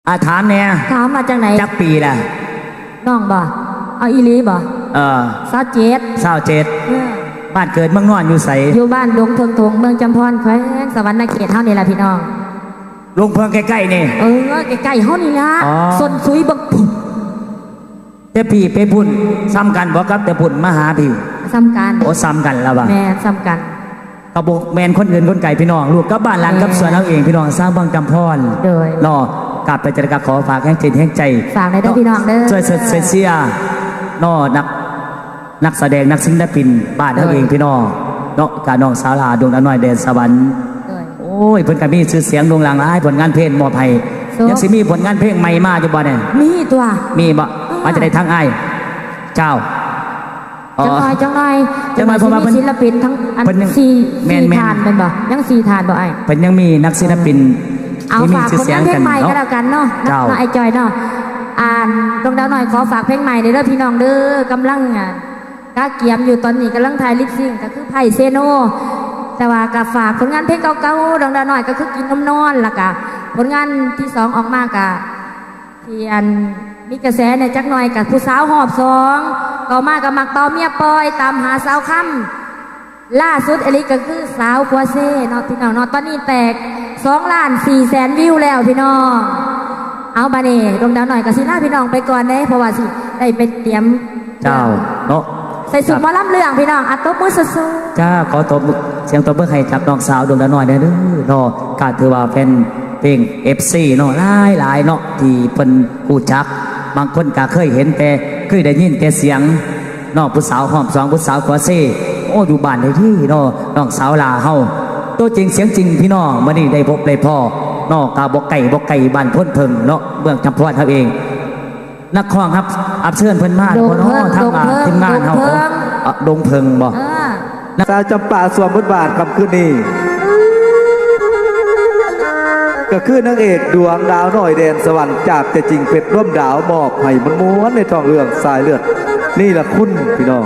ອາ ຖາມແດ່ ຖາມວ່າຈັ່ງໃດ? ຈັກປີລະ? ນ້ອງບໍ? ເອົາອີ່ຫຼີບໍ? ເອີ ຊາວເຈັດ ຊາວເຈັດ ເອີ ບ້ານເກີດເມືອງນອນຢູ່ໃສ? ຢູ່ບ້ານດົງເຜິ້ງທົງ ເມືອງຈຳພອນ ແຂວງສະຫວັນນະເຂດເຮົານີ້ລະພີ່ນ້ອງ. ດົງເຜິ້ງໃກ້ໆນີ້? ເອີ ໃກ້ໆເຮົານີ້ລະ. ອໍ ສົ້ນສຸຍເບິ່ງພຸ້ນ. ແຕ່ພີ່ໄປພຸ້ນສ່ຳກັນບໍ່ກັບແຕ່ພຸ້ນມາຫາພີ່? ສ່ຳກັນ. ໂອ້ ສ່ຳກັນລະວ່າ. ແມ່ນ ສ່ຳກັນ. ກໍບໍ່ແມ່ນຄົນອື່ນຄົນໄກພີ່ນ້ອງ ລູກກັບບ້ານຫຼານກັບສວນເຮົາເອງພີ່ນ້ອງ ຊາວເມືອງຈຳພອນ ໂດຍ ເນາະ. ກະເປັນຈັ່ງໃດກໍຂໍຝາກແຮງຈິດແຮງໃຈ ຝາກໄດ້ເດີພີ່ນ້ອງເດີ ຊ່ວຍເຊີດຊ່ວຍເຊຍເນາະ ນັກ ນັກສະແດງ ນັກສິລະປິນບ້ານເຮົາເອງ ໂດຍ ພີ່ນ້ອງເນາະ ກະນ້ອງສາວຫຼ້າ ດວງດາວນ້ອຍແດນສະຫວັນ ໂດຍ ໂອ້ຍ ເພິ່ນກໍມີຊື່ສຽງໂດ່ງດັງຫຼາຍ ຜົນງານເພງມອບໃຫ້ ຍັງຊິມີຜົນງານເພງໃໝ່ມາຢູ່ບໍ່ແດ່? ມີຕົວະ ມີບໍ່? ອືມ ວ່າຈັ່ງໃດທາງອ້າຍ ເຈົ້າ ອໍ ຈັກໜ່ອຍ ຈັກໜ່ອຍ ຈັກໜ່ອຍ ເພາະວ່າເພິ່ນ ຊິມີສິລະປິນທັງອັນ ເພິ່ນຍັງ ສີ່ ແມ່ນໆ ສີ່ທ່ານແມ່ນບໍ່? ຍັງສີ່ທ່ານບໍ່ອ້າຍ? ເພິ່ນຍັງມີນັກສິລະປິນ ເອົາ ທີ່ມີຊື່ສຽງກັນເນາະ ຝາກຜົນງານເພງໃໝ່ກໍແລ້ວກັນເນາະ ເຈົ້າ ເນາະ ອ້າຍຈ່ອຍເນາະ. ອັນ ດວງດາວນ້ອຍຂໍຝາກເພງໃໝ່ເດີພີ່ນ້ອງເດີ ກຳລັງ ອ່າ ກະກຽມຢູ່ຕອນນີ້ ກຳລັງຖ່າຍລິບຊິງ ກໍຄືໄພເຊໂນ ແຕ່ວ່າກໍຝາກຜົນງານເພງເກົ່າໆ ດວງດາວນ້ອຍ ກໍຄືກິນນົມນອນ ແລ້ວກໍຜົນງານທີສອງອອກມາກໍ ທີ່ອັນມີກະແສແດ່ຈັກໜ່ອຍ ກັບຜູ້ສາວຮອບສອງ ຕໍ່ມາກໍມັກເປົ່າເມຍປ່ອຍ ຕາມຫາສາວຄຳ ລ່າສຸດອີ່ຫຼີກໍຄືສາວຂົວເຊເນາະ ພີ່ນ້ອງເນາະ ຕອນນີ້ແຕກສອງລ້ານສີ່ແສນວິວແລ້ວ ພີ່ນ້ອງ. ເອົາ ບາດນີ້ດວງດາວນ້ອຍກໍຊິລາພີ່ນ້ອງໄປກ່ອນເດ້ ເພາະວ່າຊິໄດ້ໄປຕຽມ ເຈົ້າ ເນາະ ໃສ່ຊຸດໝໍລຳເລື່ອງ ພີ່ນ້ອງ ອາ ຕົບມືສູ້ໆ. ຈ້າ ຂໍຕົບມື ສຽງຕົບມືໃຫ້ກັບນ້ອງສາວດວງດາວນ້ອຍແດ່ເດີເນາະ ກໍຖືວ່າແຟນເພງ ເອັຟຊີ ເນາະ ຫຼາຍໆເນາະ ທີ່ເພິ່ນຮູ້ຈັກ ບາງຄົນກໍເຄີຍເຫັນແຕ່ ເຄີຍໄດ້ຍິນແຕ່ສຽງເນາະ ຜູ້ສາວຮອບສອງ ຜູ້ສາວຂົວເຊ ໂອ້ ຢູ່ບ້ານເດ້ເນາະ ນ້ອງສາວຫຼ້າເຮົາ ຕົວຈິງສຽງຈິງ ພີ່ນ້ອງ ມື້ນີ້ໄດ້ພົບໄດ້ພໍ້ເນາະ ກໍບໍ່ໄກ ບໍ່ໄກບ້ານໂພນເຜິ້ງເນາະ ເມືອງຈຳພອນເຮົາເອງ. ນັກຮ້ອງຮັບ ຮັບເຊີນເພິ່ນມາແລ້ວບໍ່ເນາະ? ທາງ ທີມງານເຮົາ ດົງເຜິ້ງ ເອີ ດົງເຜິ້ງບໍ່? ເອີ ສາວຈຳປາສວມບົດບາດຄ່ຳຄືນນີ້ ກໍຄືນາງເອກດວງດາວນ້ອຍແດນສະຫວັນ ຈາກໃຈຈິງເພັດລວມດາວ ມອບໃຫ້ມ່ວນໆໃນທ້ອງເລື່ອງສາຍເລືອດນີ້ລະຄຸນ ພີ່ນ້ອງ.